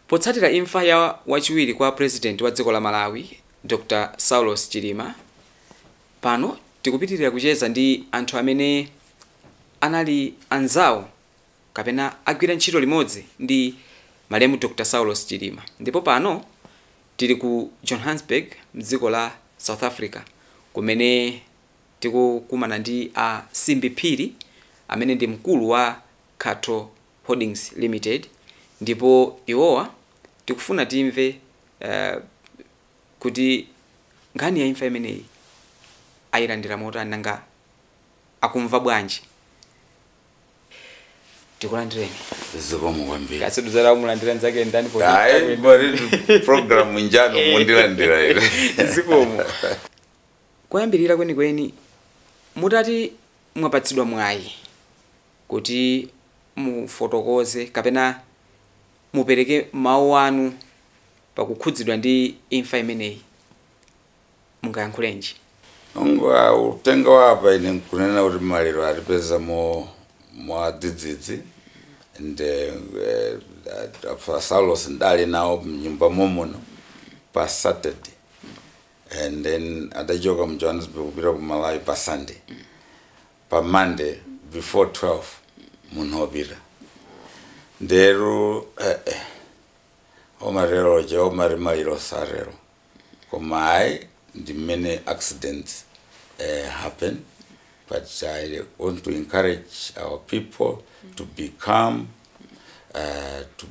Potsatira imfa ya wachiwiri kwa president wa dziko la Malawi, Dr Saulos Chilima, pano tikupitirira kucheza ndi anthu amene anali anzawo kapena agwira ntchito limodzi ndi malemu Dr Saulos Chilima. Ndipo pano tili ku Johannesburg mdziko la South Africa, kumene tikukumana ndi a Simbi Phiri, amene ndi mkulu wa Khatho Holdings Limited. Ndipo iwowa tikufuna timve kuti nkhani ya imfa imeneyi ayilandira motani, nanga akumva bwanji. Tikulandireni. Zikomo kwambiri. Kasiduzala umulandira nzake ndani? Hayi, bari program njano mundilandira ine. Zikomo. Koyambirira kwenikweni, mutati mwapatsidwa mwayi kuti mufotokoze kapena mupereke mawu anu pakukhudzidwa ndi imfa imeneyi, mungayankhulenji? Ngwa utenga wapa, ine nkunena kuti maliro atipeza mo mwadzidzidzi. Nde Saulos ndali nawo mnyumba momuno pa Saturday, and then adachoka mu Johannesburg kupita ku Malawi pa Sunday. Pa Monday before 12 munthu wapita. Nderu omarero je omari maliro sarero, koma ayi, ndi mmene accidents happen. But I want to encourage our people to be calm, to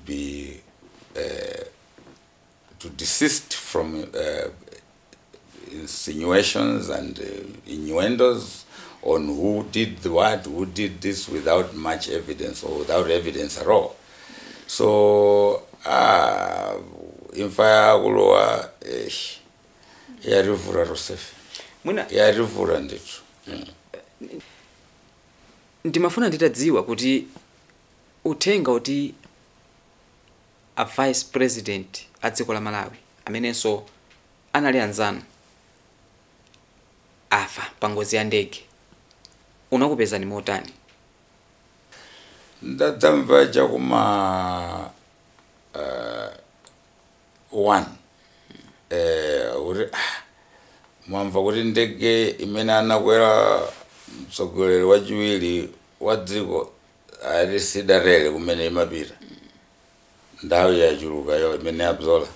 desist from insinuations and innuendos on who did the what, who did this, without much evidence or without evidence at all. So imfa yakulowa yarivura rosefe. Mwina Yarivura ndithu. Ndimafuna nditadziwa kuti uthenga kuti a vice president a dziko la Malawi, amenenso anali anzanu, afa pa ngozi ya ndege, unakupezani motani? Ndadzamva chakuma 1 kuti mwamva kuti ndege imene anakwera mtsogoleri wachiwiri wa dziko ali sidarele kumene imapita, nthawi yachuluka yo imene yabzola.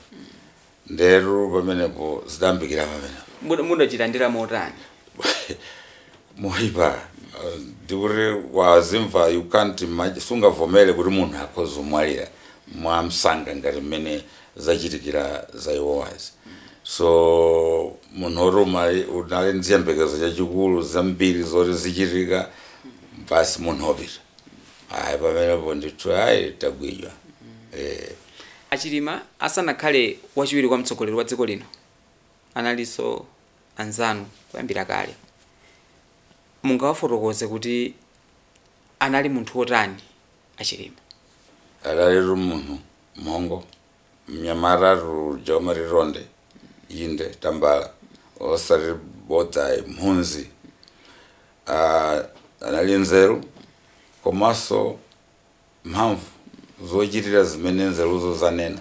Nderu pamenepo zidambikira pamenepo. Mudachilandira motani? Moipa, ndikuti wazimva, you can't imagine, sungavomere kuti munthu akhoza kumwalira mwamsanga ngati mmene zachitikira za iwowazi. So munthu oti unali ndi chiyembekezo chachikulu, zambiri zoti zichitika, basi munthu wopita. Ayi, pamenepo ndithu ayi, tagwidwa. Achilima asanakhale wachiwiri kwa mtsogoleri wa dziko lino, analinso anzanu kuyambira kale. Mungawafotokoze kuti anali munthu wotani Achilima? Adalitu munthu mhongo, mnyamata ruja umatironde inde tambala, osati bodzayi, mphunzi. Anali nzeru komanso mphamvu zochitira zimene nzeruzo zanena.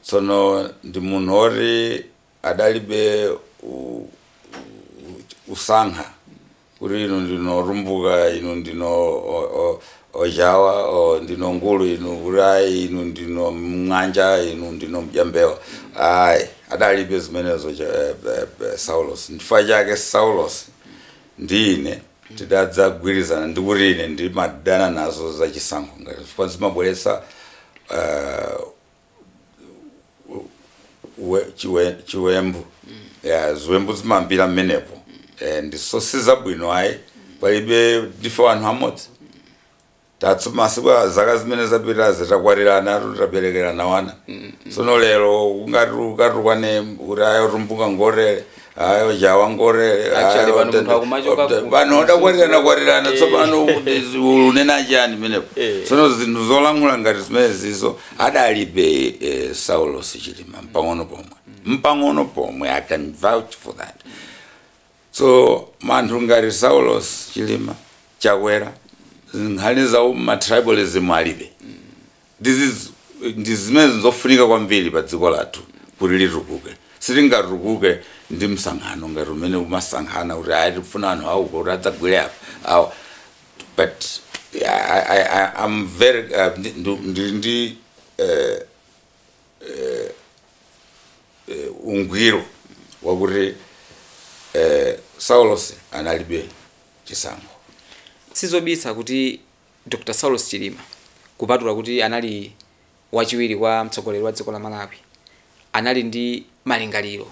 Tsono ndi munthu oti adalibe usankha kuti inu ndino Rumbuka, inu ndino Ojawa, o ndino Ngulu, inu kuti ayi, inu ndino Mng'anja, inu ndino Mjambewa. Ayi, adalibe zimenezo Saulos. Ndifukwa chake Saulos ndi ine tidadzagwirizana, ndikuti ine ndimadana nazo zachisankho ngati chifukwa zimabweretsa chiwembu ya ziwembu zimambira mmenepo. Ndiso sizabwino ayi, palibe, ndife anthu amodzi. Tatsu masiku zaka zimene zapitazi takwatirana, taberekerana wana. Tsono lero ungati ukatukwane kuti ayo Tumbuka ngorere, ayo Jawa ngorere. Actually, ayo pano munthu akumachoka pano odakwatirana kwatirana. Tsopano unena chani menepo? Tsono zinthu zolankhula ngati zimene zizo adalibe Saulos Chilima mpang'ono pomwe, mpang'ono pomwe. I can vouch for that. So manthu ngati Saulos Chilima, Chakwera, nkhani za ma tribalism alibe. This is Ndi zimene zofunika kwambiri pa dziko lathu kuti litukuke. Sitingatukuke ndi msankhano ngati umene umasankhana kuti ayi, tifuna anthu auko kuti adzagwire apa awa. But yeah, I'm very ndi ungwiro wakuti Saulos analibe chisankho. Sizobisa kuti Dr Saulos Chilima, kupatula kuti anali wachiwiri kwa mtsogoleri wa dziko la Malawi, anali ndi malingaliro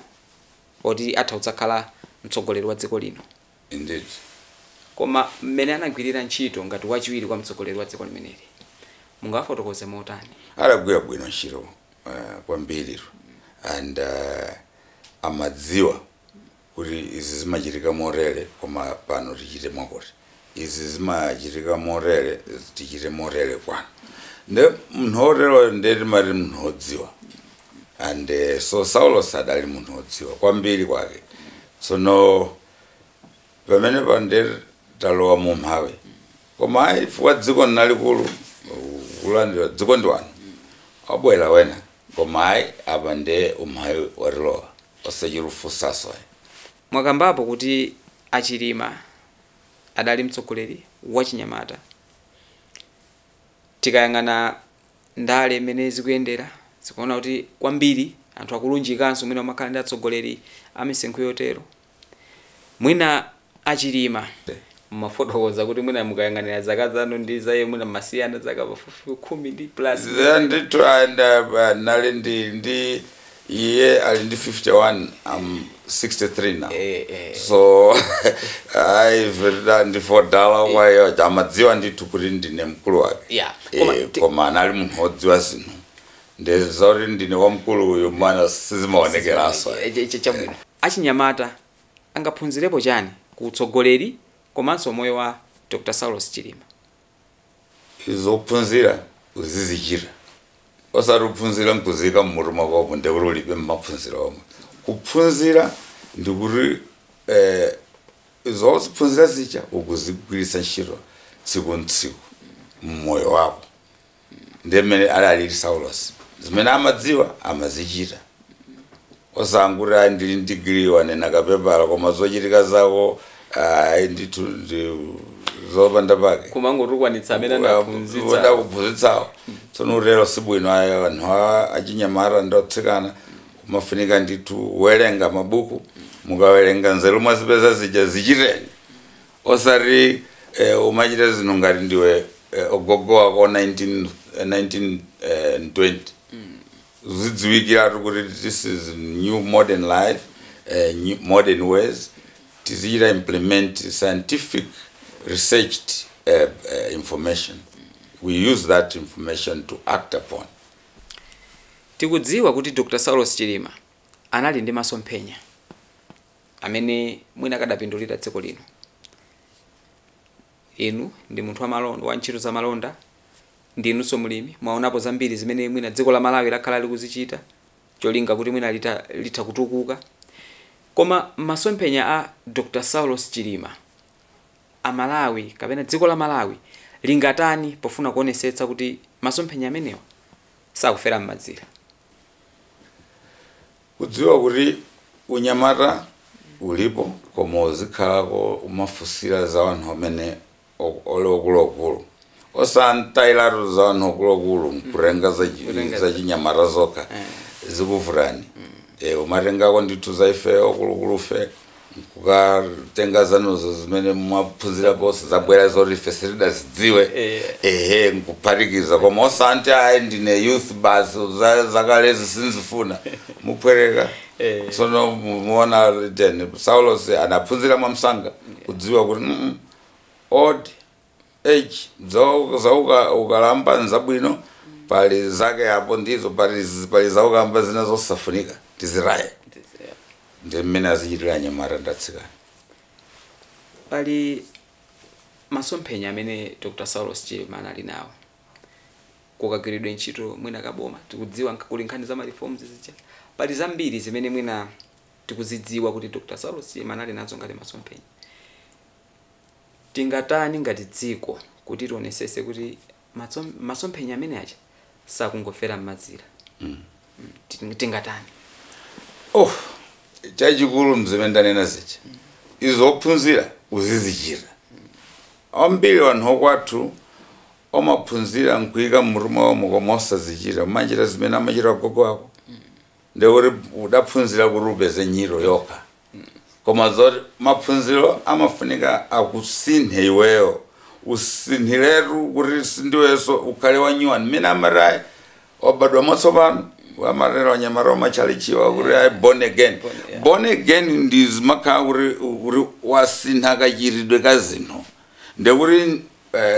oti atha kudzakhala mtsogoleri wa dziko lino. Indeed. Koma mmene anagwirira ntchito ngati wachiwiri kwa mtsogoleri wa dziko limeneli, mungafotokoze motani? Adagwira bwino ntchito kwambiri and amadziwa kuti izi zimachitika motere, koma pano tichite mwakuti, izi zimachitika motere, tichite motere kwano. Nde munthu otero nde timati munthu wodziwa. And so Saulos adali munthu wodziwa kwambiri kwake. Tsono pamene pande talowa mu mphawi, koma ayi, chifukwa dziko linalikulu, kulandira dziko ndi wanu, wabwera wena, koma ayi, apa nde umphawi watilowa osachirufusaso. Mwakambapo kuti Achilima adali mtsogoleri wachinyamata. Tikayang'ana ndale mmene zikuyendera, zikuona kuti kwambiri anthu akulunjikanso mwina umakhala ndi atsogoleri a misinkhu yotero. Mwina Achilima, mmafotokoza kuti mwina mukayang'anira zaka zanu ndi zaye, mwina mmasiyana zaka pafupi 10 ndi plus. Ndithu, and nali ndi iye ali ndi 51, I'm 63 now. So ayi, ndi dala kwayo, amadziwa ndithu kuti ndine mkulu wake. Koma Koma anali munthu wodziwa zinthu, ndezoti ndine wamkulu uyu mwana sizimaonekeranso. Chabwino, achinyamata angaphunzirepo chani ku utsogoleri komanso moyo wa Dr Saulos Chilima? Zophunzira uzizichita, osati uphunzira nkuzika mmutu mwakomo ndekuti ulibe mmaphunziro omwe. Kuphunzira ndikuti zophunzira zija ukuzigwiritsa ntchito tsiku ntsiku mmoyo wako. Ndi mmene adalili Saulos, zimene amadziwa amazichita, osanguti ayi, ndili ndi digiri, wanena kapepala, koma zochitika zako ayi, ndithu ndi zopanda pake. Kumangotukwanitsa amene anaphunzitsa. Adakuphunzitsawo. Tsono utero sibwino ayo. Anthu achinyamata ndi otsikana, kumafunika ndithu kuwerenga mabuku. Mukawerenga, nzeru mwazipeza zija zichiteni, osati umachita zinthu ngati ndiwe ogogo wako 19, 1920. Zidziwikiratu kuti this is new modern life, new modern ways, tizichita implement scientific researched information. We use that information to act upon. Tikudziwa kuti Dr Saulos Chilima anali ndi masomphenya amene mwina akadapindulira dziko lino. Inu ndi munthu wamalonda, wa ntchito za malonda, ndinunso mlimi, mwaonapo zambiri zimene mwina dziko la Malawi lakhala likuzichita cholinga kuti mwina litha kutukuka. Koma masomphenya a Dr Saulos Chilima, Amalawi kapena dziko la Malawi lingatani pofuna kuonesetsa kuti masomphenya amenewa sakufera m'madzira? Kudziwa kuti unyamata ulipo, koma uzikhalako umafunsira za anthu amene oli okuluakulu, osantayiratu za anthu okuluakulu nkutenga Kutenga za chinyamata zokha, zikuvutani. Umatengako ndithu za ife okulukulufe, kukatenga zanuzo zimene mwaphunziraponso, zabwera zoti ife sitidazidziwe. Ehe, nkuphatikiza, koma osanti ayi, ndine youth basi, zakalezi sinzifuna, mupwereka. Tsono muona tene Saulos anaphunzira mwamsanga kudziwa kuti old age zauka ukalamba nzabwino, pali zake apo ndizo pali zaukamba zina zosafunika, tiziraye. Ndi mmene azichitira anyamata ndatsikana. Pali masomphenya amene Dr Saulos Chilima anali nawo kukagwiridwe ntchito mwina kaboma. Tikudziwa kuli nkhani za ma reforms zija, pali zambiri zimene mwina tikuzidziwa kuti Dr Saulos Chilima anali nazo ngati masomphenya. Tingatani ngati dziko kuti tionesese kuti masomphenya amene aja Sakungofera m'mazira. Tingatani? Oh, chachikulu mzimene ndanena zija, izophunzira uzizichita. Ambiri anthu okwathu omaphunzira nkuyika mmutu mwawo koma osazichita, umachita zimene amachita agogo ako. Ndekuti udaphunzira kuti upeze ntchito yokha, koma zoti maphunziro amafunika akusinthe iweyo, usinthiretu kuti sindiwenso, ukhale wanyuwani mmene amatayi wabadwa mwatsopano. Amatero anyamata omachalichiwa kuti ayi, born again. Born, yeah. Born again ndi zimakhala kuti wasintha kachitidwe ka zinthu, ndekuti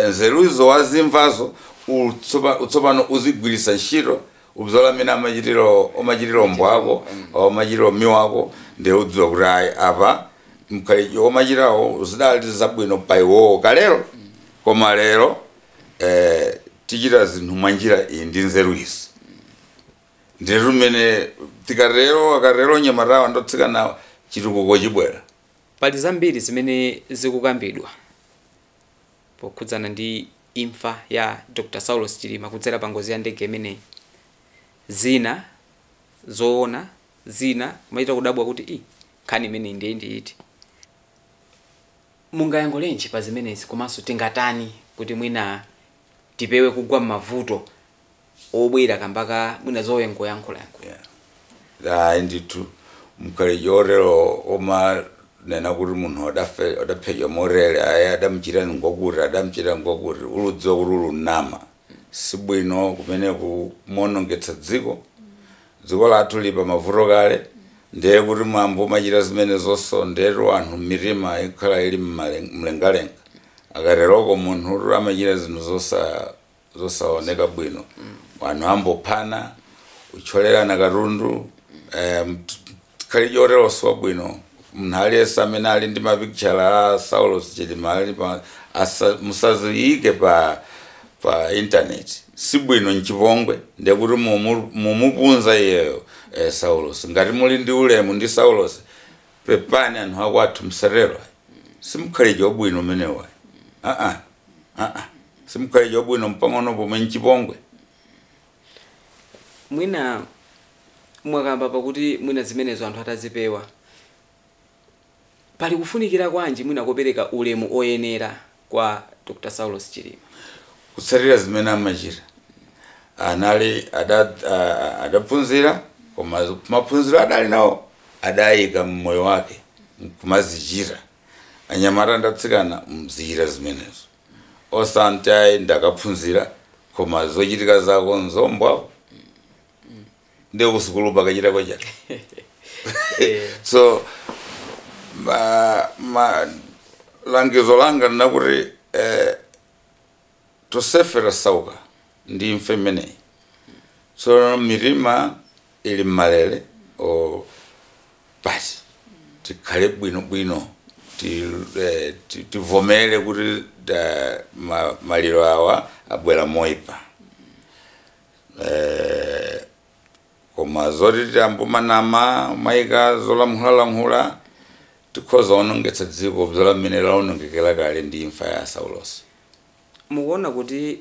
nzeruzo wazimvazo, utsopano uzigwiritsa ntchito ubzola amene amachitira ombo ako, omachitira omi wako, ndiye udziwa kuti ayi, apa mkhalidwe omachitawo zidali zabwino pa iwowo kalero, koma lero tichita zinthu mwa njira iyi ndi nzeru izi. Ndiye tumene tikatero, akatero nyamatawa ndotsikanawa, chitukuko chibwera. Pali zambiri zimene zikukambidwa pokhudzana ndi imfa ya Dr Saulos Chilima kudzera pa ngozi ya ndege imeneyi. Zina zoona, zina kumachita kudabwa kuti i nkhani imeneyi ndiye ndiyiti. Mungayankhulenji pa zimenezi, komanso tingatani kuti mwina tipewe kugwa m'mavuto obwera kambaka mwina zoyengoyankhulayankhula? Ayi ndithu, mkhalidwe otero omanena kuti munthu adaphedwa morere, ayi, adamuchita ngokuti, adamuchita ngokuti, uludziwa kuti ulunama, sibwino kumene kumonongetsa dziko. Dziko lathu lipa mavuto kale, ndiye kuti mwambo umachita zimene zonso, ndetu anthu mitima ikhala ili mlengalenga. Akateroko munthu kuti amachita zinthu zosaoneka bwino, anthu ambophana, utcholerana katundu, khalidwe otero wabwino. Munthu aliyense amene ali ndi mapikitchala a Saulos Chilima ali pa musaziyike pa internet, sibwino, nchipongwe. Ndekuti mumupunza iyeyo Saulos. Ngati muli ndi ulemu ndi Saulos, pepani anthu akwathu, msatero, simkhalidwe wabwino umenewa. Aa, aa, simkhalidwe wabwino mpang'ono pomwe, nchipongwe. Mwina mwakamba pakuti mwina zimenezo anthu atazipewa, pali kufunikira kwanji mwina kopereka ulemu oyenera kwa Dr Saulos Chilima? Kutsatira zimene amachita. Anali adaphunzira, koma maphunziro adali nawo adayika mmoyo wake kumazichita. Anyamata ndatsikana, mzichita zimenezo, osanti ayi, ndakaphunzira, koma zochitika zako nzombwapo, ndiye kusukulu pakachita kwachake. So ma langizo langa linakuti tosefera sauka ndi imfa imeneyi. So mitima ili mmalere o, but tikhale bwinobwino, tivomere kuti maliro awa abwera moyipa, koma zoti tiyambomanama mayika zolamphulalamphula, tikhoza onongetsa dziko bzola mmene laonongekera kale ndi imfa ya Saulos. Mukuona kuti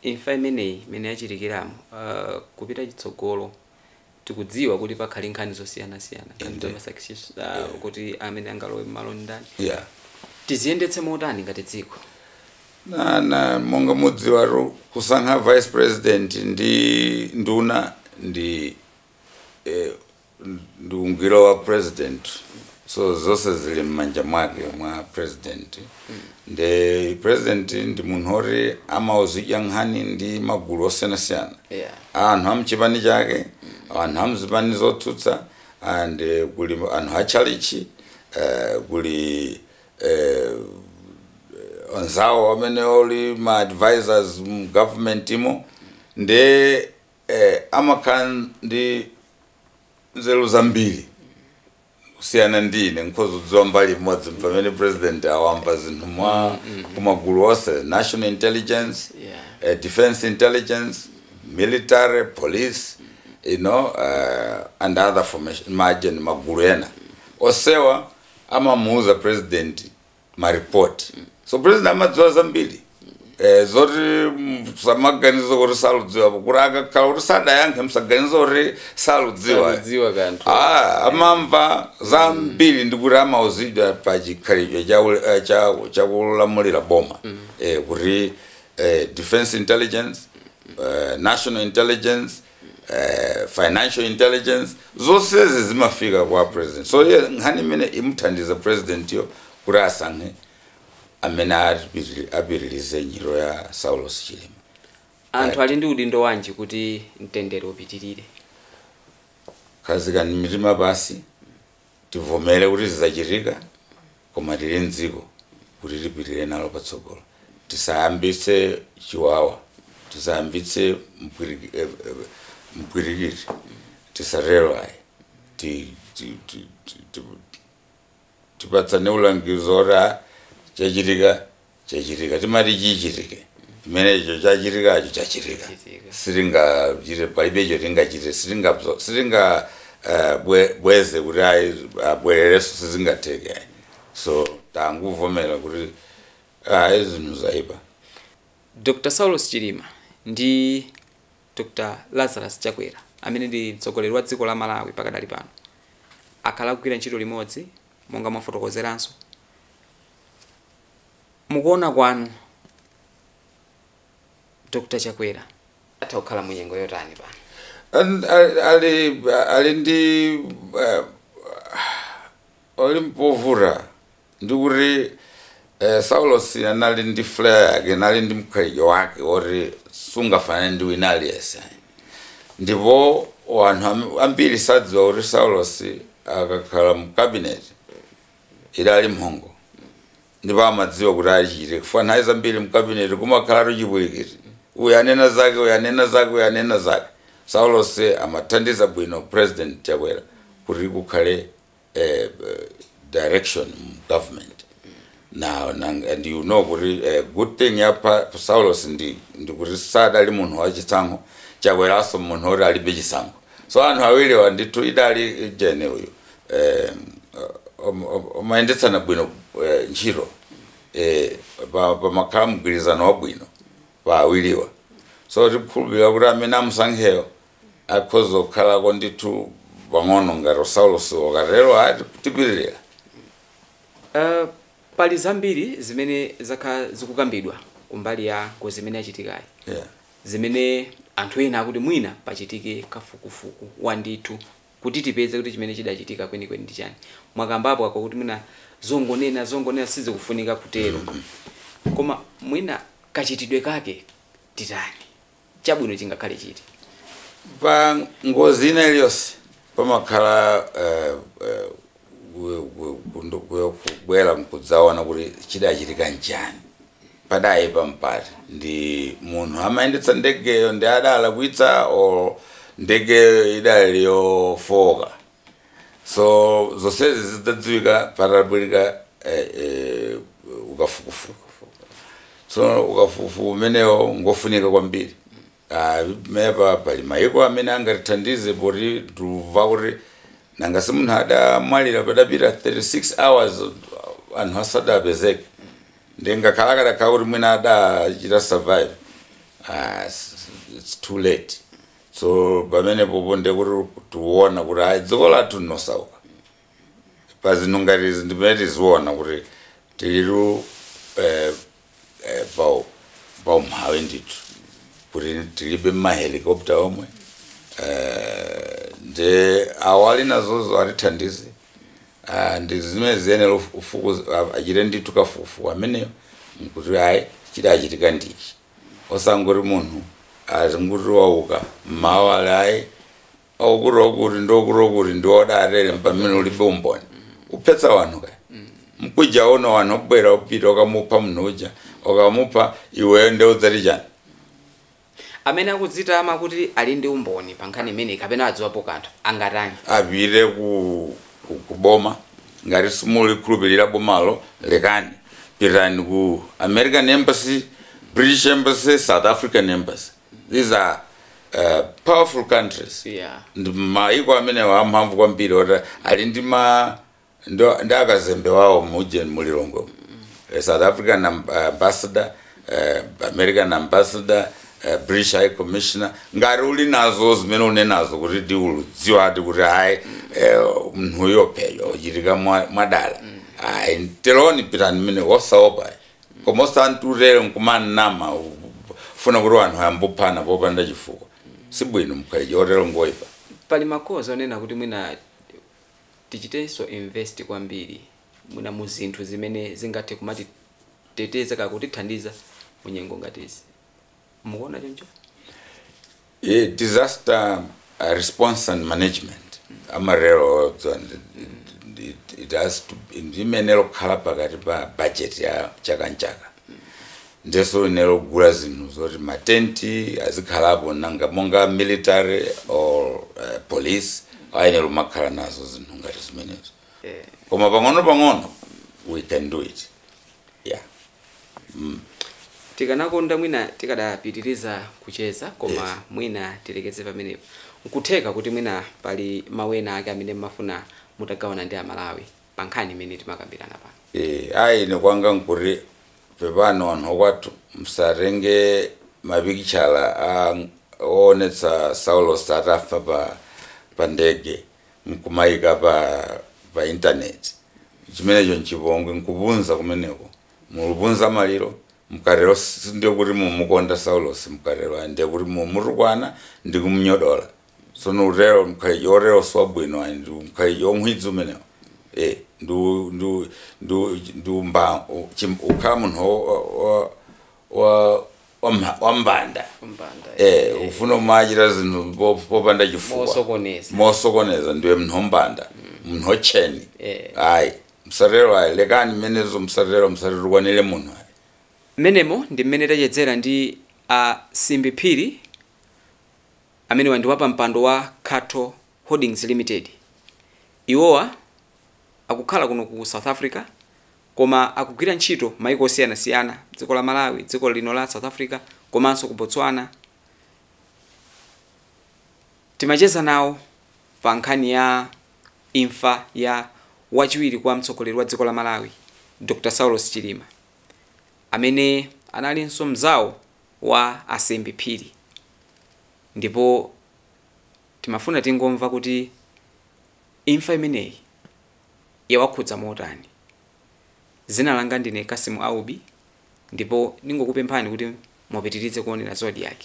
imfa imeneyi imene yachitikiramo, kupita chitsogolo tikudziwa kuti pakhali nkhani zosiyanasiyana, nkhani zamasakisiso, kuti amene angalowe m'malo ndani, tiziyendetse motani ngati dziko? Na monga mudziwatu, kusankha vice president ndi nduna ndi ungwiro wa president, so zonse zili m'manja mwake mwa president. Ndi president ndi munthu oti amauzidya nkhani ndi magulu osiyanasiyana, anthu amchipani chake, anthu amzipani zotsutsa, and kuli anthu achalichi, kuli anzawo amene oli ma advisors mu government imo, nde amakhala ndi nzeru zambiri kusiyana ndi ine. Nkhoza kudziwa mbali imodzi, pamene president awamva zinthu mwa kumagulu onse, national intelligence, defense intelligence, military police, and other formation majeni, magulu ena osewa amamuuza president ma report, so president amadziwa zambiri. Zoti samaganizo kuti saludziwa, kuti akakhala kuti sadayankhe, msaganizo kuti saludziwa. Saludziwa kanthu. Ah, amamva zambiri, ndikuti amauzidwa pa chikhalidwe chakulamulira boma, kuti defense intelligence, national intelligence, financial intelligence, zonsezi zimafika kwa president. So ye nkhani imene imuthandiza president yo kuti asankhe amene apitirize ntchito ya Saulos Chilima. Anthu ali ndi udindo wanji kuti mtendere upitirire? Khazikani mitima pasi, tivomere kuti zizachitika, koma tili mdziko kuti tipitirire nalo patsogolo. Tisayambitse chiwawa, tisayambitse mpwirikiti, tisatero ayi. Tipatsane ulangizo oti chachitika chachitika, timati chichitike imenecho chachitikacho chachitika. Chachitika. Sitingachite, palibe tingachite, sitinga bweze kuti ayi abwererenso, sizingatheke ayi. So tanguvomera kuti ayi, zinthu zaipa. Dr Saulos Chilima ndi Dr Lazarus Chakwera, amene ndi mtsogoleri wa dziko la Malawi pakadali pano, akhala akugwira ntchito limodzi monga mwafotokozeranso. Mukuona kwanu, Dr Chakwera atha kukhala munyengo yotani pano? Ali ndi ali mpovuta, ndikuti Saulos anali ndi flair yake, anali ndi mkhalidwe wake woti sungafanane ndi wina aliyense. Ndipo anthu ambiri sadziwa kuti Saulos akakhala mu cabinet idali mphongo, ndipo amadziwa kuti achite kufa. Nthawi zambiri mu cabinet kumakhala chipwirikiti, uyu anena zake, uyu anena zake, uyu anena zake. Saulos amathandiza bwino President Chakwera kuti kukhale direction mu government now. And you know kuti good thing ya Saulos ndi kuti sadali munthu wachisankho, Chakweranso munthu woti alibe chisankho. So anthu awiriwa ndithu idali jene uyu omayendetsana bwino ntchito, pamakhala mgwirizano wabwino pa awiriwa. So tikukhulupirira kuti amene amusankheyo akhoza kukhalako ndithu pang'ono ngati Saulos. Wakatero ati tipitirira. Pali zambiri zimene zakhala zikukambidwa kumbali ya ngozi imene yachitikayi, zimene anthu ena akuti mwina pachitike kafukufuku wandithu kuti tipeze kuti chimene chidachitika kwenikweni ndi chani. Mwakambapo ako kuti mwina zongonena zongonena sizikufunika kutero, koma mwina kachitidwe kake titani, chabwino chingakhale chiti? Pa ngozi ina iliyonse pamakhala kubwera nkudzaona kuti chidachitika nchani, padayipa mpati, ndi munthu amayendetsa ndegeyo ndi adalakwitsa or ndegeyo idali yofoka. So zonsezi zidzadziwika patabwirika ukafukufuku. So ukafukufuku umenewo ngofunika kwambiri. Mepa pali mayiko amene angatithandize poti tumva kuti nanga si munthu adamwalira padapita 36 hours anthu asadapezeke, ndingakhala kadakhala kuti mwina adachita survive, it's too late. So pamenepopo ndekuti tiona kuti ayi, dziko lathu linosauka pa zinthu ngati izi, ndimene tiziona kuti tilitu paumphawi ndithu, kuti tilibe ma helicopter omwe, ndi awali nazozo atithandize. Ndi zimene ziyenera achite ndithu kafukufuku ameneyo, nkuti ayi, chidachitika ndichi, osangoti munthu azinguti wauka mmawa ali ayi, okuti okuti ndiokuti okuti ndiodatere, pamene ulibe umboni. Uphetsa wanthu kaya mkuja uno, wanthu obwera upita ukamupha munthu uja, ukamupha iweyo nde udzati chani? Amene akudzitama kuti ali ndi umboni pa nkhani imeneyi kapena adziwapo kanthu angatani? Apite ku boma. Ngati simulikhulupirira bomalo, lekani, pitani ku American Embassy, British Embassy, South African Embassy. These are powerful countries. Ndi maiko amenewo amphamvu kwambiri oti ali ndi ma ndi akazembe wawo muje mulilongwe, South African ambassador, American ambassador, British High Commissioner, ngati uli nazo zimene une nazo kuti diuludziwadi kuti hayi, munthu uyopheyo uchitika mwadala, hayi, teloni pitani mmene osaopa, koma osantutere nkumanama funa kuti anthu ayambophana popanda chifukwa, sibwino mkhalidwe otero, ngoyipa. Pali makhoza onena kuti mwina tichitenso invest kwambiri mwina mu zinthu zimene zingathe kumatiteteza kapena kutithandiza mu nyengo ngati izi. Mukuona choncho? Disaster response and management amarero, it has to imenelo kukhala pakati pa budget ya chaka nchaka, ndeso inelo kugula zinthu zoti matenti azikhalapo, nanga monga military or police ayenera umakhala nazo zinthu ngati zimenezo. Koma pang'ono pang'ono we can do it, yeah. Tikanakonda mwina tikadapitiriza kucheza, koma mwina tilekeze pamenepo. Nkutheka kuti mwina pali mawu ena ake amene mmafuna mutagawana ndi Amalawi pa nkhani imene timakambirana pano? Ayi, ine kwanga nkuti pepano anthu okwathu, msatenge mapikichala oonetsa Saulos atafa pa ndege nkumayika pa internet. Chimenecho nchipongwe, nkupunza kumeneko, mulupunza maliro mukatero. Ndiye kuti mumukonda Saulos mukatero, ayi, ndiye kuti mumutukwana ndi kumunyodola. Sono utero mkhalidwe otero siwabwino, ayi, ndi mkhalidwe omwidzi umenewo. Ndu ndu ndu ndumba ukhala munthu wa wambanda. Mbanda. Ufuna umachita zinthu popanda chifukwa. Mosokoneza. Mosokoneza, ndiwe munthu wombanda, munthu ocheni. Ayi, msatero, ayi, lekani mmenezo, msatero, msatitukwanire munthu, ayi. Mmenemo ndi mmene tachedzera ndi a Simbi Phiri amene wandiwapa mpando wa Khato Holdings Limited. Iwowa akukhala kuno ku South Africa, koma akugwira ntchito maiko osiyanasiyana, dziko la Malawi, dziko lino la South Africa, komanso ku Botswana. Timacheza nawo pa nkhani ya imfa ya wachiwiri kwa mtsogoleri wa dziko la Malawi, Dr Saulos Chilima, amene analinso mzawo wa Asembi Phiri, ndipo timafuna tingomva kuti imfa imeneyi yawakhudza motani. Zina langa ndine Kasimu Aubi, ndipo ndingokupemphani kuti mupitirize kuonera Zodiak.